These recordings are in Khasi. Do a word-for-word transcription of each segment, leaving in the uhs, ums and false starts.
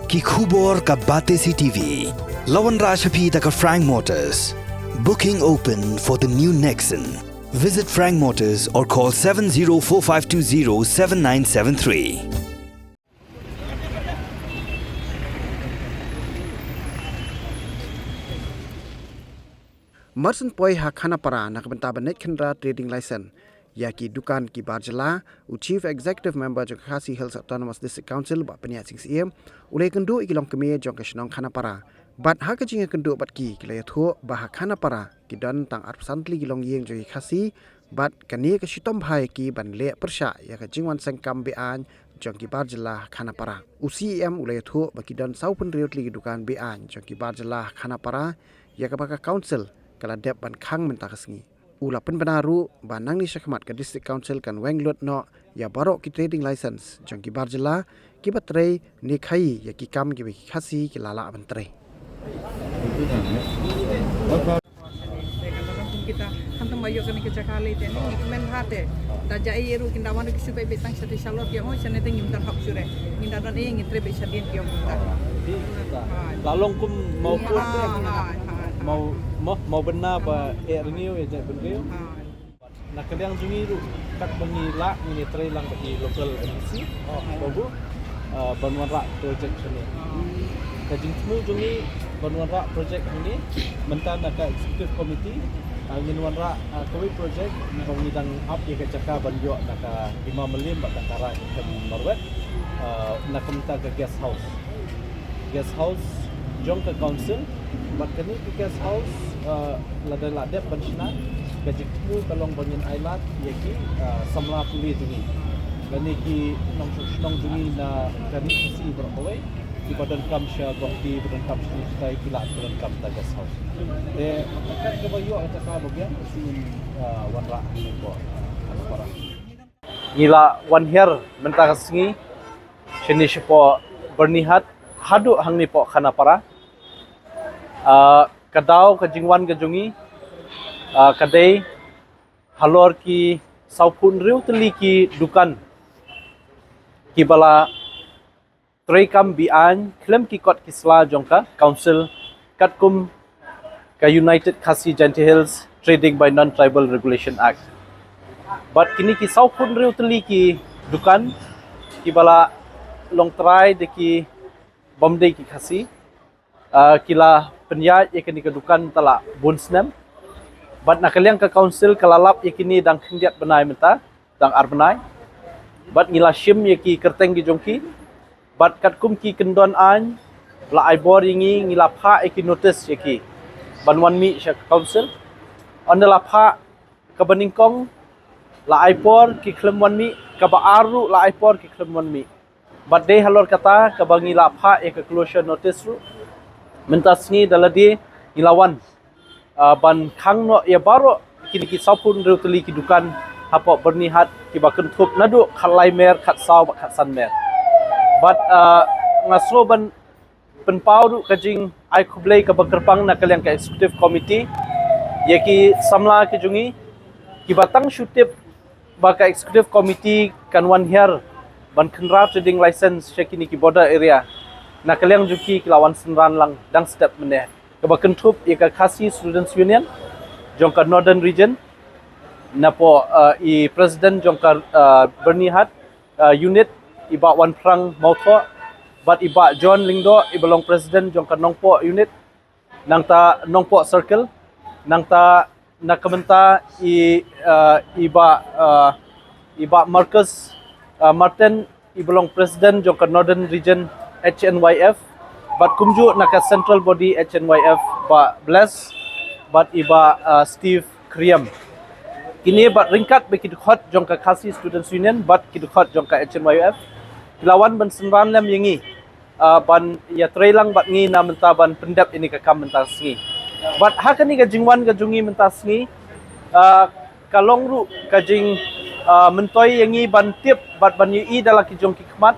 Ki khubor ka Batesi T V. La wanrah sha phi da ka Frank Motors. Booking open for the new Nexon. Visit Frank Motors or call seven zero four five two zero seven nine seven three. Mar syn poi ha Khanapara na ka bynta ban leit khynra trading license ïa ki dukan ki bar jylla, u Chief Executive Member jong ka Khasi Hills Autonomous District Council, Bah Pynïaid Sing Syiem, u la ïakynduh ïa ki longkmie jong ka shnong Khanapara. Bad ha ka jingïakynduh bad ki, ki la ïathuh ba ha Khanapara ki don tang arphew san tylli ki longïing jong ki Khasi, bad kane ka shitom bha ïa ki ban leh pyrshah ïa ka jingwan seng kam be-aiñ jong ki bar jylla ha Khanapara. U C E M u la ïathuh ba ki don sawphew hynriew tylli ki dukan be-aiñ jong ki bar jylla ha Khanapara, ïa kaba ka council ka la dep ban khang mynta ka sngi. U la pynbna ruh ba nangne shakhmat ka District Council kan weng lut noh ïa baroh ki trading license jong ki bar jylla kiba trei ne khaïi ïa ki kam kiba ki Khasi ki la lah ban trei. Kita, khamtam ba ïoh kane ka jaka lei te ne, ngi kmen bha te. Da jai ïa ruh kin da wan ruh ki shu beit beit tang sha te shalor ki ong, shane te ngim don hok shuh re. Ngin da don ïa ngi trei beit shadien ki ong kita. La long kum mawkut. Ha, ha, ha, ha. Maw, maw, maw bynna ba eh renew ïa jait bynriew. Ha. Na ka liang jong ngi ruh, katba ngi lah ngi trei lang bad ki local M D C, oh, ba buh, ah, ban wanrah project shane. Ka jingthmu jong ngi ban wanrah project hangne, mynta na ka executive committee, ah, ngin wanrah, ah, kawei project, ba ngi dang ap ïa ka jaka ban ïoh na ka Hima Mylliem bad na ka Rai Khem Marwet, ah, na ka bynta ka guest house. Guest house jong ka council, bad kane ka guest house, uh, lada la dep ban shna, ka jingthmu ka long ba ngin ailad ïa ki, uh, samla pule jong ngi, lane ki nongshong shnong jong ngi na ka Ri Khasi baroh kawei, kiba donkam sha gongti, ba donkam sha ngi, ki lah ban donkam ta guest house. Te kat kaba ïoh ka jaka ba biang, ngin, uh, wanrah ïa ka para. Ngi la wan hiar mynta ka sngi shane shapoh Byrnihat haduh hangne poh Khanapara. Ah, ka daw ka jingwan ka jong ngi, ah, ka dei halor ki sawphew hynriew tylli ki dukan kiba la treikam be-aiñ khlem ki kot ki sla jong ka council, katkum ka United Khasi Jaintia Hills Trading by Non-Tribal Regulation Act. Bad kine ki sawphew hynriew tylli ki dukan kiba la long trai da ki bym dei ki Khasi, ah, ki la pynïaid ïa kane ka dukan te la bun snem. Bad na ka liang ka council ka la lap ïa kine dang khyndiat bnai mynta, dang ar bnai. Bad ngi la shim ïa ki kyrteng ki jong ki. Bad katkum ki kyndon aiñ la ai bor ïa ngi, ngi la phah ïa ki notice ïa ki ban wan mih sha ka council. Ynda la phah kaba nyngkong la ai por ki khlem wan mih, kaba ar ruh la ai por ki khlem wan mih. Bad dei halor kata kaba ngi la phah ïa ka closure notice ruh. Mynta sngi da lade ngi la wan, ah, ban khang noh ïa baroh kine ki sawphew hynriew tylli ki dukan hapoh Byrnihat kiba kynthup naduh khatlai mer, khatsaw bad khatsan mer. Bad, ah, nga sngew ban pynpaw ruh ka jingai khublei kaba kyrpang na ka liang ka executive committee ïa ki samla ki jong ngi kiba tang shu tip ba ka executive committee kan wan hiar ban khynra trading license sha kine ki border area. Na ka liang jong ki, ki la wan synran lang dang step mynne, kaba kynthup ïa ka Khasi Students Union jong ka Northern Region, napoh, uh, i president jong ka, uh, Byrnihat, uh, unit, i Bah Wanphrang Mawthoh, bad i Bah John Lyngdoh, iba long president jong ka Nongpoh unit, nangta Nongpoh Circle, nangta na ka bynta i, uh, i Bah, uh, i Bah Marcus, uh, Martin, iba long president jong ka Northern Region H N Y F, bad kumjuh na ka central body H N Y F, Bah Bless, bad i Bah, uh, Steve Kriam. Kine bad ryngkat bad ki dkhot jong ka Khasi Students Union bad ki dkhot jong ka H N Y F, ki la wan ban synran lem ïa ngi, ah, ban ïatrei lang bad ngi na mynta ban pyndep ïa kane ka kam mynta sngi. Bad ha kane ka jingwan ka jong ngi mynta sngi, ah, ka long ruh ka jing, ah, myntoi ïa ngi ban tip bad ban ïohi da la ki jong ki khmat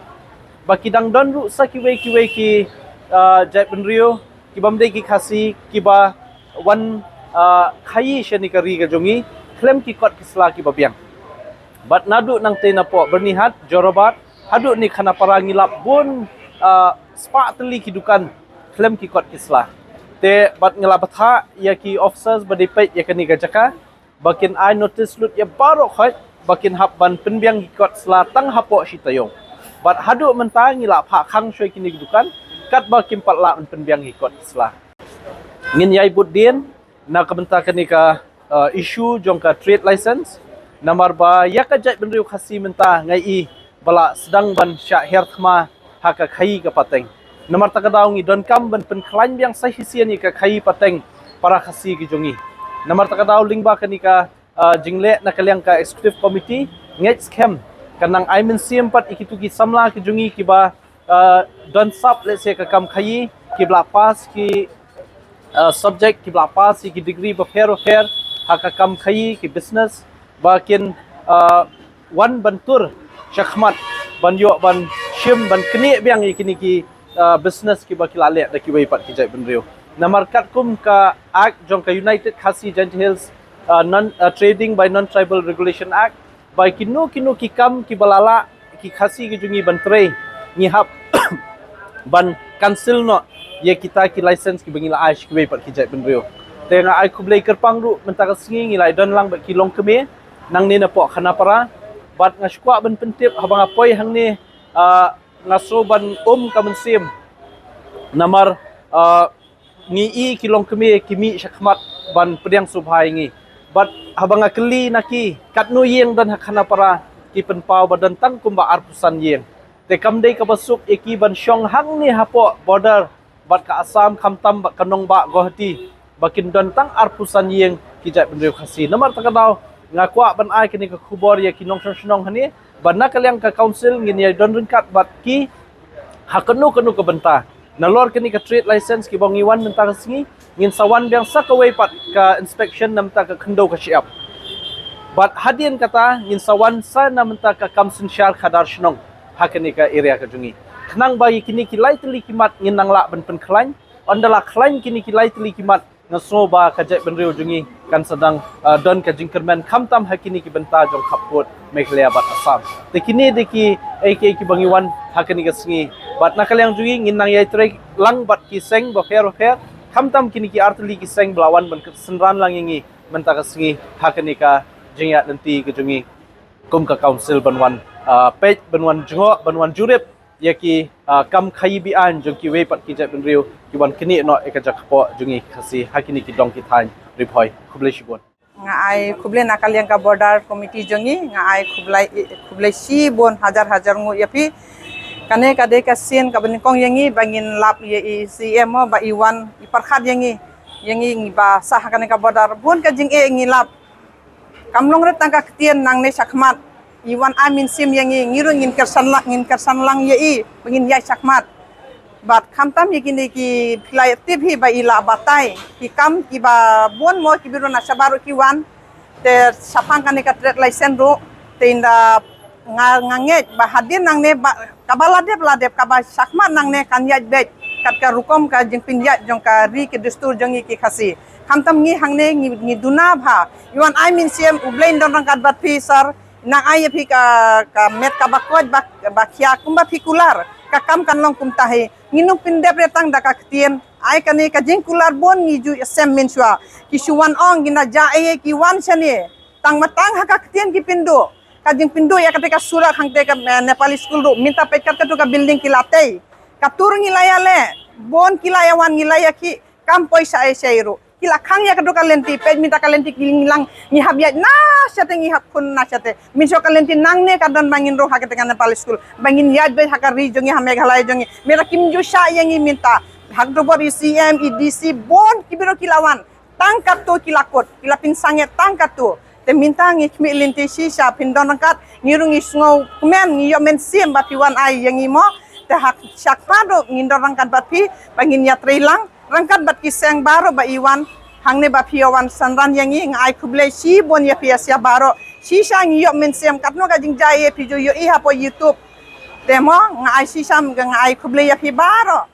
ba ki dang don ruh sa kiwei kiwei ki, ah, jaitbynriew ki bym dei ki Khasi kiba wan, ah, khaïi sha kane ka ri ka jong ngi khlem ki kot ki sla kiba biang. Bad naduh nangtei napoh Byrnihat, Jorabat, haduh ne Khanapara ngi lap bun ah, spah tylli ki dukan khlem ki kot ki sla. Te bad nga la bthah ïa ki officers ba dei peit ïa kane ka jaka ba kin ai notice lut ïa baroh khoit ba kin hap ban pynbiang ki kot sla tang hapoh shi taïew. Bad haduh mynta ngi la phah khang shuwa ïa kine ki dukan katba kim pat lah ban pynbiang ki kot ki sla. Ngin ïai bud dien na ka bynta kane ka, uh, issue jong ka trade license. Namar ba ïa ka jaitbynriew Khasi mynta nga i ba la sdang ban shah her thma ha ka khaïi ka pateng. Namar kata ka daw ngi donkam ban pynkhlaiñ biang sa shisien ïa ka khaïi pateng para Khasi ki jong ngi. Namar kata ka daw lyngba kane ka, uh, jingleh na ka liang ka executive committee, ngeit skhem kan nang ai mynsiem pat ïa kitu ki samla ki jong ngi kiba, uh, don sap lehse ka kam khaïi, kiba la pass ki, uh, subject, kiba la pass ïa ki degree bapher bapher ha ka kam khaïi, ki business, ba kin, uh, wan ban tur shakhmat ban ïoh ban shim ban knieh biang ïa kine ki, uh, business kiba ki la leh da kiwei pat ki jaitbynriew. Namar katkum ka act jong ka United Khasi Jaintia Hills, uh, non, uh, Trading by Non-Tribal Regulation Act, ba kino kino ki kam kiba la lah ki Khasi ki jong ngi ban trei, ngi hap ban cancel noh ïa kita ki license kiba ngi la ai sha kiwei pat ki jaitbynriew. Te nga ai khublei kyrpang ruh mynta ka sngi ngi la ïadon lang bad ki longkmie nangne napoh Khanapara. Bad nga sngewkwah ban pyntip haba nga poi hangne, ah, nga sngew ban um ka mynsiem. Namar, ah, ngi i ki longkmie ki mih shakhmat ban pdiang sngewbha ïa ngi. Bad haba nga kylli na ki katno ïing don ha Khanapara, ki pynpaw ba don tang kumba arphew san ïing. Te kam dei kaba suk ïa ki ban shong hangne hapoh border bad ka Assam khamtam bad ka nongbah Guwahati ba kin don tang arphew san ïing ki jaitbynriew Khasi. Namar kata ka daw nga kwah ban ai kane ka khubor ïa ki nongshong shnong hangne ba na ka liang ka council ngin ïadon ryngkat bad ki ha kano kano ka bynta. Nalor kane ka trade license kiba ngi wan mynta ka sngi, ngin sa wan biang sa kawei pat ka inspection na bynta ka khyndew ka shyiap. Bad hadien kata ngin sa wan sa na bynta ka kam synshar khadar shnong ha kane ka area ka jong ngi. Khnang ba ïa kine ki lai tylli ki mat ngin nang lah ban pynkhlaiñ, ynda la khlaiñ kine ki lai tylli ki mat nga sngew ba ka jaitbynriew jong ngi kan sa dang, ah, don ka jingkyrmen khamtam ha kine ki bynta jong khappud Meghalaya bad Assam. Te kine dei kiei kiei kiba ngi wan ha kane ka sngi. Bad na ka liang jong ngi ngin nang ïai trei lang bad ki seng bapher bapher, khamtam kine ki artylli ki seng ba la wan ban synran lang ïa ngi mynta ka sngi ha kane ka jingïaid lynti ka jong ngi kum ka council ban wan, ah, peit, ban wan jngoh, ban wan jurip ïa ki, ah, kam khaïi be-aiñ jong kiwei pat ki jaitbynriew ki wan knieh noh ïa ka jaka kpoh jong ngi Khasi ha kine ki dong ki thaiñ Ri Bhoi. Khublei shibun. Nga ai khublei na ka liang ka border committee jong ngi, nga ai khublei, khublei shibun hajar hajar nguh ïa phi. Kane ka dei ka sien kaba nyngkong ïa ngi ba ngin lap ïa i C M mo ba i wan i pyrkhat ïa ngi, ïa ngi ngi ba sah ha kane ka border. Bun ka jingeh ngi lap. Kam long re tang ka ktien nangne shakhmat. I wan ai mynsiem ïa ngi, ngi ruh ngin kyrsan lang, ngin kyrsan lang ïa i ba ngin ïaid shakhmat. Bad khamtam ïa kine ki, phi la tip hi ba i la batai ki kam kiba bun mo ki briew na shabar ruh ki wan. Te shaphang kane ka trade license ruh, te ynda nga, nga ngeit ba hadien nangne ba kaba la dep la dep, kaba shakhmat nangne kan ïaid beit kat ka rukom ka jingpynïaid jong ka ri ka dustur jong ngi ki Khasi. Khamtam ngi hangne ngi, ngi duna bha. I wan ai mynsiem, U Blei un don ryngkat bad phi sir. Nang ai ïa phi ka, ka met kaba koit ba, ba khia kumba phi kular. Ka kam kan long kumta hi. Ngin ym pyndep re tang da ka ktien. Ai kane ka jingkular bun ngi ju ïashem mynshuwa. Ki shu wan ong ki na ja ei ei ki wan shane. Tang ma tang ha ka ktien ki pynduh. Ka jingpynduh ïa kata ka surat hangta ka, eh, Nepali school ruh. Mynta peit kat katu ka building ki la tei. Katu ruh ngi la ïaleh. Bun ki la ïawan ngi la ïakhih. Kam poi sha ei sha ei ruh. Ki la khang ïa katu ka lynti, peit mynta ka lynti ki ngi lang, ngi hap ïaid na shate, ngi hap khun na shate. Mynshuwa ka lynti nangne ka don ba ngin rung ha kata ka Nepali school. Ba ngin ïaid beit ha ka ri jong ngi ha Meghalaya jong ngi. Mynta kim ju shah ïa ngi mynta. Ha katu bor i C M, i D C, bun ki briew ki la wan. Tang katu ki la kut, ki la pynsangeh tang katu. Te mynta ngi khmih lynti shisha phin don ryngkat, ngi ruh ngi sngew kmen, ngi ïoh mynsiem ba phi wan ai ïa ngi mo. Te ha shakhmat ruh ngin don ryngkat bad phi, ba ngin ïatrei lang ryngkat bad ki seng baroh ba i wan hangne ba phi ïa wan synran ïa ngi, nga ai khublei shibun ïa phi ïa sha baroh. Shisha ngi ïoh mynsiem katno ka jingjia ïa phi ju ïohi hapoh YouTube. Te mo nga ai shisha nga ai khublei ïa phi baroh.